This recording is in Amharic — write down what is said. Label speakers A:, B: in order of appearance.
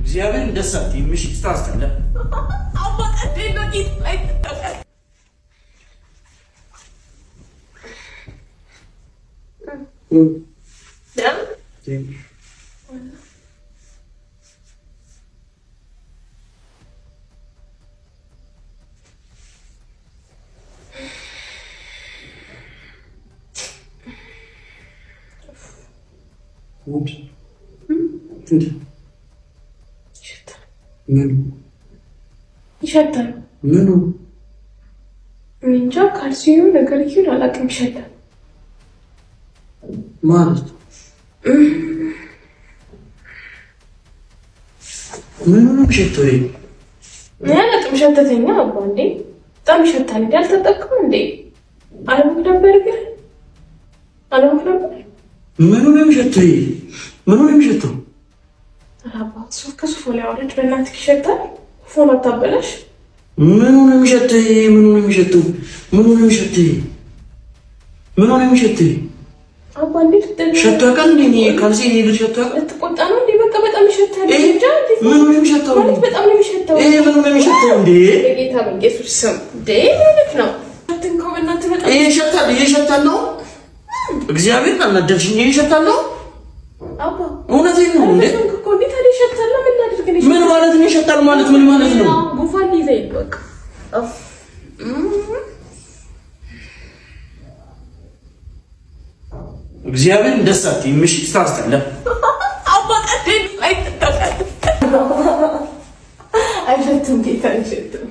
A: እግዚአብሔርን ደስ አትይም። እሺ ስታስጠላ። ምኑ
B: ይሸታል?
A: ምኑ
B: እንጃ፣ ካልሲዩ ነገር ይሁን አላውቅም፣ ይሸታል።
A: ማለት ምኑ ነው የሚሸተው? ይሄ
B: እኔ አላውቅም፣ ሸተተኛ አባ እንዴ፣ በጣም ይሸታል። እንዴ አልታጠብክም እንዴ? አለሙክ ነበር ግን አለሙክ ነበር።
A: ምኑ ነው የሚሸተው? ይሄ ምኑ ነው የሚሸተው?
B: ኧረ አባ ሱፍ ከሱፍ ላይ አውረድ፣ በእናትህ ይሸታል። ፎን አታበላሽ።
A: ምኑ ነው የሚሸተው? ይሄ ምኑ ነው የሚሸተው? ምኑ ነው የሚሸተው? ይሄ ምኑ ነው የሚሸተው? ይሄ
B: አባ እንዴት
A: ሸቶ ያውቃል እንዴ? እኔ ካልሲ እኔ እግር ሸቶ ያውቃል?
B: ልትቆጣ ነው እንዴ? በቃ በጣም ይሸታል።
A: ይሄ
B: እንጃ እንዴት
A: ምኑ ነው የሚሸተው?
B: ማለት በጣም ነው የሚሸተው።
A: ይሄ ምኑ ነው የሚሸተው እንዴ?
B: በጌታ በኢየሱስ ስም እንዴ ማለት ነው። አትንካው በእናትህ በጣም
A: ይሄ ይሸታል። ይሄ ይሸታል ነው። እግዚአብሔርን አናደድሽኝ። ይሄ ይሸታል ነው።
B: አባ
A: እውነቴን ነው እንዴ?
B: እኮ እንዴ ታዲያ ይሸታል። ምን ላድርግ ነው?
A: ምን ማለት ነው? ይሸታል ማለት ምን ማለት ነው?
B: ጉንፋን ሊይዘኝ ነው በቃ።
A: እግዚአብሔርን ደስ አትይም። እሺ ስታስጠላ።
B: አባ ቀደም ላይ አይሸትም፣ ጌታ አይሸትም።